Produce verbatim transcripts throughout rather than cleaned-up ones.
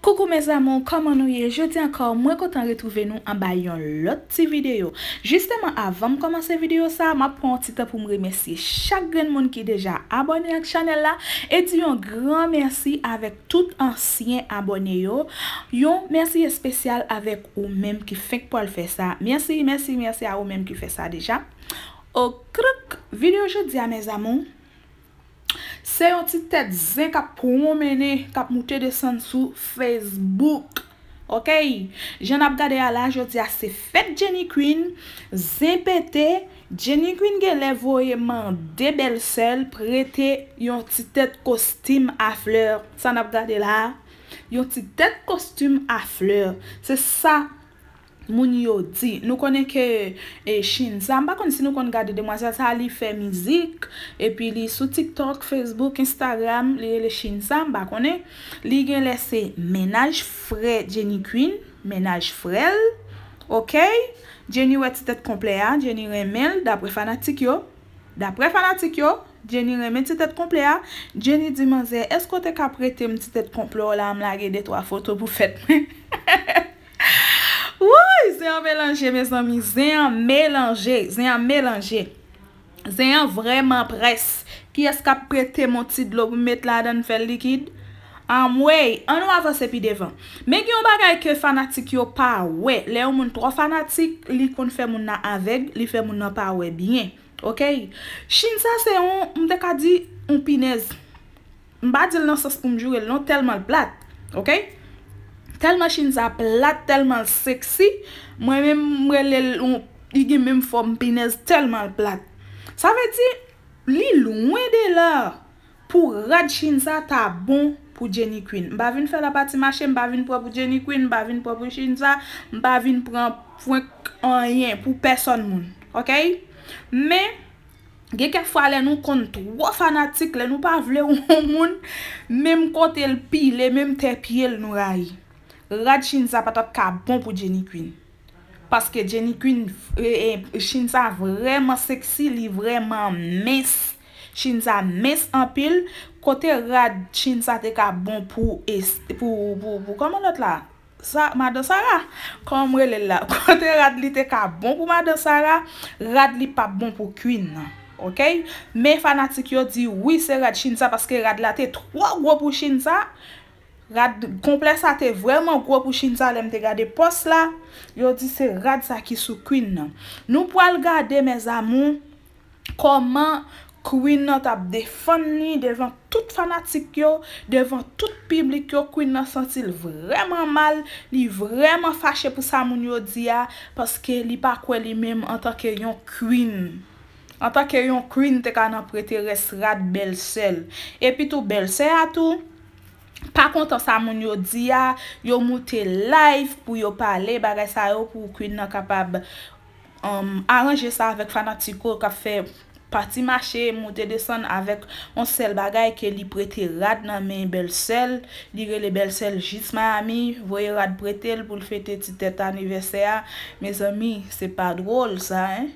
Coucou mes amours, kòman nou ye? Jodi ankò, mwen kontan retwouve nou anba yon lòt ti videyo. Jisteman, avan m kòmanse videyo sa, m ap pran yon ti tan pou m remèsye chak grenn moun ki deja abòne ak chanèl la, e di yon gran mèsi avèk tout ansyen abòne yo. Yon mèsi espesyal avèk ou menm ki fenk pral fè sa. Mèsi, mèsi, mèsi a ou menm ki fè sa deja. Okrouk, videyo jodi a, mes amours, se yon ti tèt zen k ap pwonmennen, k ap moute desann sou Facebook. Oke? Jan n ap gade a la, jodi a se fèt Jenny Queen, zen pete, Jenny Queen genlè voye mande bèlsè l prete yon ti tèt kostim a flè. Sa n ap gade la a, yon ti tèt kostim a flè. Se sa moun yo di. Nou konnen ke, e, Shinza, m pa konn si nou konn gade demwazèl sa, li fè mizik, epi li sou TikTok, Facebook, Instagram, li rele Shinza, m pa konnen. Li genlè se mennaj frè Jenny Queen, mennaj frè l, oke? Jenny wè ti tèt konplè a, Jenny renmen l, daprè fanatik yo. Daprè fanatik yo, Jenny renmen ti tèt konplè a. Jenny di manzè, èske w te ka prete m ti tèt konplè w la, m lage de twa foto pou fèt mwen? Wouy, zen an melanje, mezanmi, zen an melanje, zen an melanje. Zen an vrèman près. Kiyès k ap prete m yon ti dlo pou m met ladan l fè l likid? Anmwey, ann nou avanse pi devan. Men gen yon bagay ke fanatik yo pa wè. Lè yon moun twò fanatik, li konn fè moun nan avèg, li fè moun nan pa wè byen. Oke? Shinza se yon, m te ka di, yon pinèz. M pa di l nan sans pou m joure l non, tèlman l plat. Oke? Tèlman Shinza plat, tèlman l seksi, mwen menm m rele l yon, li gen menm fòm pinèz tèlman l plat. Sa vle di, li lwen de la pou rad Shinza ta bon pou Jenny Queen. M pa vin fè la pati mache, m pa vin pran pou Jenny Queen, m pa vin pran pou Shinza, m pa vin pran pwenk anyen pou pèsòn moun. Oke? Men, gen kèk fwa lè nou konn twò fanatik, lè nou pa vle yon moun, menm kote l pile, menm tè pye l nou rayi. Rad Shinza pa t ap ka bon pou Jenny Queen. Paske Jenny Queen, e, e, Shinza vrèman seksi, li vrèman mens. Shinza mens anpil. Kote rad Shinza te ka bon pou, es- pou, pou, pou, kòman lòt la? Sa, Madan Sara, kòman m rele l la? Kote rad li te ka bon pou Madan Sara, rad li p ap bon pou Queen nan. Oke? Men fanatik yo di wi, se rad Shinza, paske rad la te twò gwo pou Shinza. Rad konplè sa te vrèman gwo pou Shinza, lè m te gade pòs la. Yo di se rad sa ki sou Queen nan. Nou pral gade, mes amours, kòman Queen nan t ap defann li devan tout fanatik yo, devan tout piblik yo. Queen nan santi l vrèman mal, li vrèman fache pou sa moun yo di a, paske li pa kwè li menm antanke yon Queen. Antanke yon Queen te ka nan prete rès rad bèlsè l. Epi tou bèlsè a tou, pa kontan sa moun yo di a, yo moute live pou yo pale bagay sa yo pou Queen nan kapab, um, aranje sa avèk fanatik yo k ap fè pati mache, moute desann avèk yon sèl bagay ke li prete rad nan men bèlsè l, li rele bèlsè l jis Miami, voye rad prete l pou l fete ti tèt anivèsè a. Mezanmi, se pa dwòl sa, en.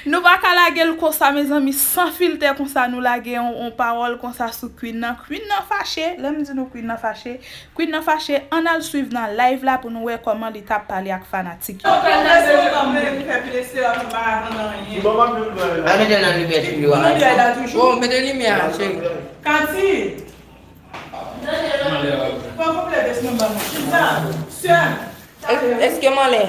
Nou pa ka lage l konsa, mezanmi, san filtè konsa, nou lage yon, yon pawòl konsa sou Queen nan. Queen nan fache, lè m di nou Queen nan fache, Queen nan fache, ann al swiv nan live la pou nou wè kòman li t ap pale ak fanatik yo. Al mete l nan limyè, cheri. Oh, mete limyè a, cheri. Kati! Pran konplè vès mwen ban mwen. Chita. Sè m. Èske m anlè?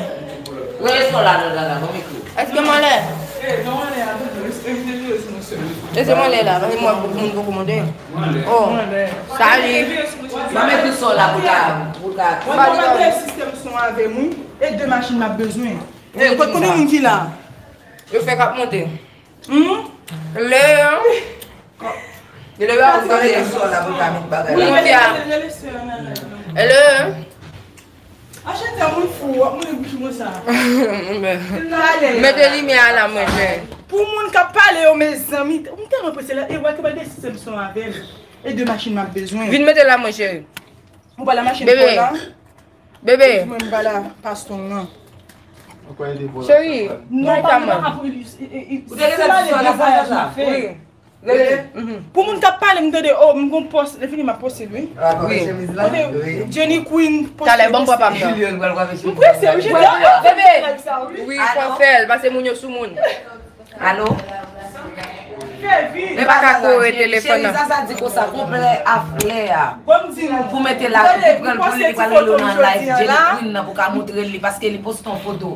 Rele sè w la, non, Dada, ban m ekri w. Èske m anlè? Eh, non, anlè a, tonton, evite vire sou mwen sèlman. Èske m anlè la? Paske mwen, moun poko monte. Oh. Sali. Ban m ekri sè w la pou ta, pou ta. Mwen kòmande sistèm son avè m, wi. E de machin m ap bezwen. Kot konnen moun ki la? Yo fèk ap monte. Hmm? Lè. Lè yo ap gade sò la pou ta met bagay la. Wi, tia. Lè. Achete moun fou, w ap mouri bouch mwen sa. Mete limyè a la, mwen, chè. Pou moun k ap pale yo, mezanmi, m tèlman prese la, e wè ke bay de sistèm son avè m. E de machin m ap bezwen. Vin mete la, mwen, cheri. Ou pa la machin pou la? Bebe. Mwen m pa la, pastong nan. Cheri, non, pa mwen. Ou te gentan di sou la sa la? Wi. Rele. Pou moun k ap pale, m tande, oh, m gon pòs, lè fini m ap poste l, wi. Wi. Kote Jenny Queen poste. Talè, ban m pran pa m nan. M prese, wi, Jenny. Wi, fò fè l, pase moun yo sou moun. Alo? Fè vit. Li pa ka kore telefòn nan. Cheri, Zaza di konsa, konplè a flè a. Pou mete la, pou pran l, pou li, li pral rele w nan live Jenny Queen nan, pou ka montre l li, paske li poste yon foto.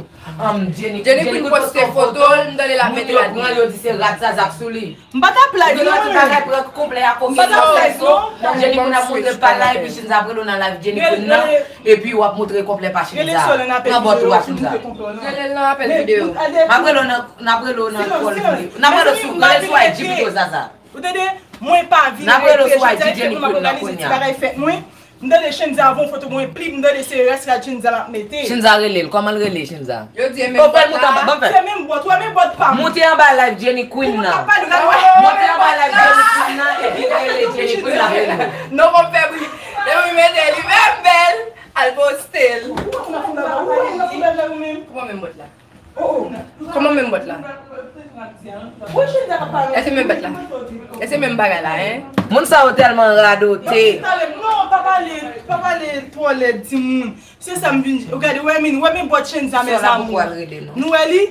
Jenny Queen poste foto l, m tande l ap mete la. Moun yo pran l, yo di se rad Zaza k sou li. M pa t ap live non, mwen menm. Bagay pran konplè a kokenn nan fè so. Jenny Queen ap montre pa live, epi Shinza ap rele w nan live Jenny Queen nan, epi w ap montre konplè pa Shinza. Nan bòt ou a Shinza. Rele l nan apèl videyo. M ap rele w nan, n ap rele w nan call videyo. N ap rele w sou, rele l sou I G pito Zaza. Ou tande? Mwen pa vin rete, Shinza, fèt mwen, m ap òganize ti bagay fèt mwen. M tande Shenza voye yon foto mwen pli, m tande se rès rad Shenza l ap mete. Shenza rele l. Kòman l rele Shenza? Yo di e menm bòt la. Se menm bòt, ou wè menm bòt pa m. Moute anba live Jenny Queen nan. Moute anba live Jenny Queen nan, epi rele Jenny Queen nan rele. Non, m ap fè bri. Depi m mete li menm bèl, al poste l. Kòman menm bòt la? Kòman menm bòt la? Èske menm bèt la? Èske menm bagay la, en? Moun sa yo tèlman radote. Non, pa pale, pa pale twò lèd, timoun. Se sa m vin di. Gade, wè, men, wè, men bòt Shenza, mezanmi. Nou wè li?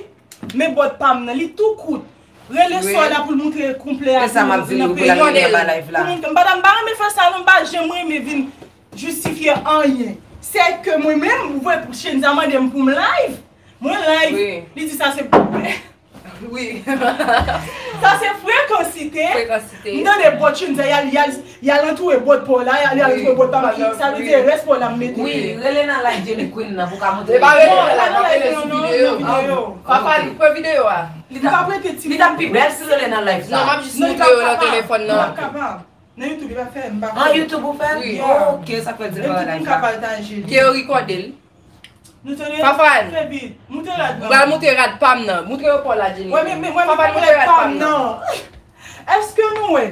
Men bòt pa m nan, li tou kout. Rele sò la pou l montre konplè a. E sa m ap di nou, pou l al rele anba live la. M pa, m pa renmen fè sa, non, m pa janm renmen vin jistifye anyen. Se ke mwen menm, ou wè, Shenza mande m pou m live. Mwen live, li di sa se, wi. Sa se frekansite. M tande bòt Shenza, y al, y al, y al antoure bòt pa w la, y al, y al antoure bòt pa m ki, sa vle di rès pa w la m mete. Wi, rele nan live Jenny Queen nan pou ka montre. E pa rele nan live, rele sou videyo. Papa, li pran videyo a. Li t ap, li t ap pi bèl si rele nan live sa. Non, m ap jis montre yo nan telefòn nan. Nan YouTube, li pa fè, m pa fè. An YouTube ou fè l? Wi. Ok, sa k fè di l pa nan live la. Epi pou m ka pataje li. Ke yo rekòde l. Nou tande? Fafan. Fè bit. Moute rad pa m. Pral moute rad pa m nan. Montre yo pa w la, Jenny. Wè, men, men, wè, men rad pa m nan. Èske nou wè?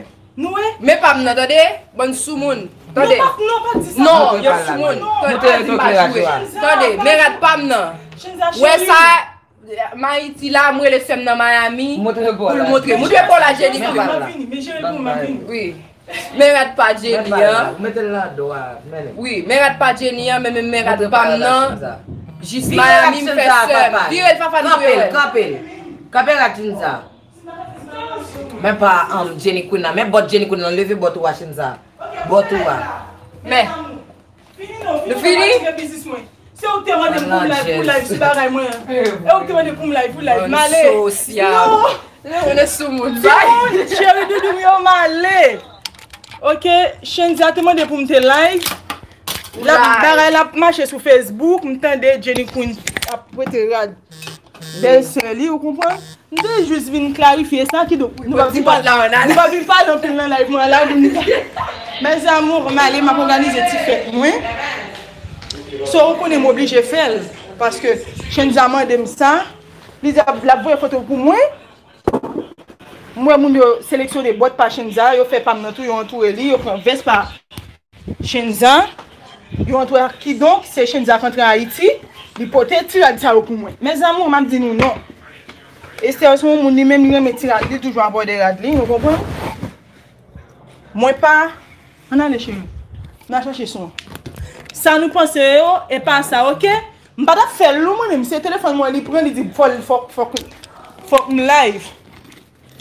Nou wè? Men pa m nan, tande? Bann soumoun. Tande? Non, pa, non, pa di sa. Non, yo soumoun. Tande, pa di m pa jwe. Tande, men rad pa m nan. Wè sa? M Ayiti la, m rele sè m nan Miami pou l montre. Montre pa w la, Jenny. Wi. Men rad pa Jenny an. Wi, men rad pa Jenny an, men, men, men rad pa m nan. Jis Miami m fè sè m. Vire l, Fafan, vire l. Kanpe l, kanpe l. Kanpe rad Shinza. Men pa, um, Jenny Queen nan. Men bòt Jenny Queen nan. Leve bòt ou a Shinza. Bòt ou a. Men. Fini non, fini non, pa tire biznis mwen. Se ou ki te mande m pou m live, pou live sou bagay mwen an. E ou ki te mande pou m live, pou live. M ale. Non. Timoun, cheri doudou m yo, m ale. Ok, Shenza te mande pou m te live. L ap, bagay la ap mache sou Facebook, m tande Jenny Queen ap prete rad bèlsè li, ou konprann? M te jis vin klarifye sa, kidonk, nou pa vin pale, nou pa vin pale anpil nan live mwen la, pou nou. Mes amours, m ale, m ap òganize ti fèt mwen. So, ou konnen m oblije fè l, paske Shenza mande m sa, li di l ap voye foto pou mwen. M wè moun yo seleksyone bòt pa Shenza, yo fè pa m nan tou, yo antoure li, yo pran vès pa Shenza, yo antre ak, kidonk, se Shenza k antre Ayiti, li pote ti rad sa yo pou mwen. Mes amours, m ap di nou non. Esther se yon moun, li menm, li renmen ti rad li, toujou ap bòde rad li, nou konprann? Mwen pa, ann ale, cheri. N a chache son. Sa nou panse yo, e pa sa, ok? M pa t ap fè l non, mwen menm. Se telefòn mwen li pran, li di fò, fòk, fòk, fòk m live.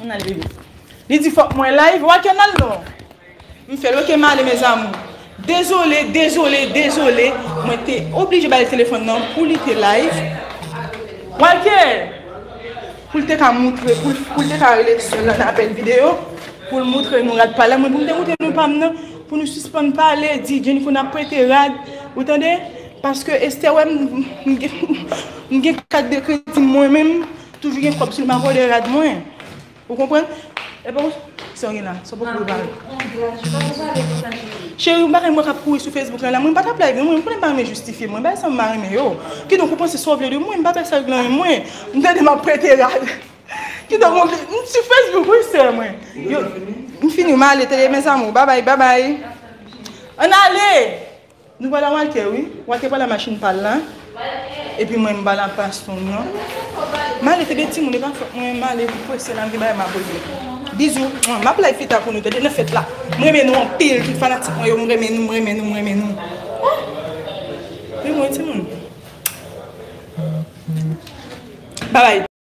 Ann al, bebe. Li di fòk mwen live, Walker n al non. M fè l, ok, m ale, mes amours. Dezole, dezole, dezole. Mwen te oblije ba l telefòn nan pou li te live. Walker! Pou l te ka moutre, pou l, pou l te ka rele nan apèl videyo, pou l moutre nou rad pa l la, mwen pou m te moutre nou pa m nan, pou nou sispann pale, di Jenny Queen ap prete rad, ou tande? Paske Esther wè m, m gen, m gen kat de kredi mwen menm, toujou gen kòb sou l, m a vòlè rad mwen. Ou konprann? Epa, sa w gen la, sa w poko pale. Cheri, yon bagay mwen k ap kouri sou Facebook la, la, mwen m pa t ap live, mwen, m konnen m pa renmen jistifye mwen, bagay sa m pa renmen yo. Kidonk, ou panse sa w vle de mwen, m pa fè sa gen anyen mwen. M tande m ap prete rad. Kidonk, mwen, m sou Facebook, wi, sè mwen. Yo, m fini, m ale, tande, mes amours, babay, babay. Ann ale! Nou pral a Walter, wi. Walter pral a machin pa l la. Epi mwen, m pral a Paston nan. M ale, tande timoun, e pa fòt mwen, m ale, m prese la, m gen bagay m ap regle. Bizou. M ap live pita pou nou tande nan fèt la. M renmen nou anpil, tout fanatik mwen yo, m renmen nou, m renmen nou, m renmen nou. Oh! Men mwen timoun. Bye bye.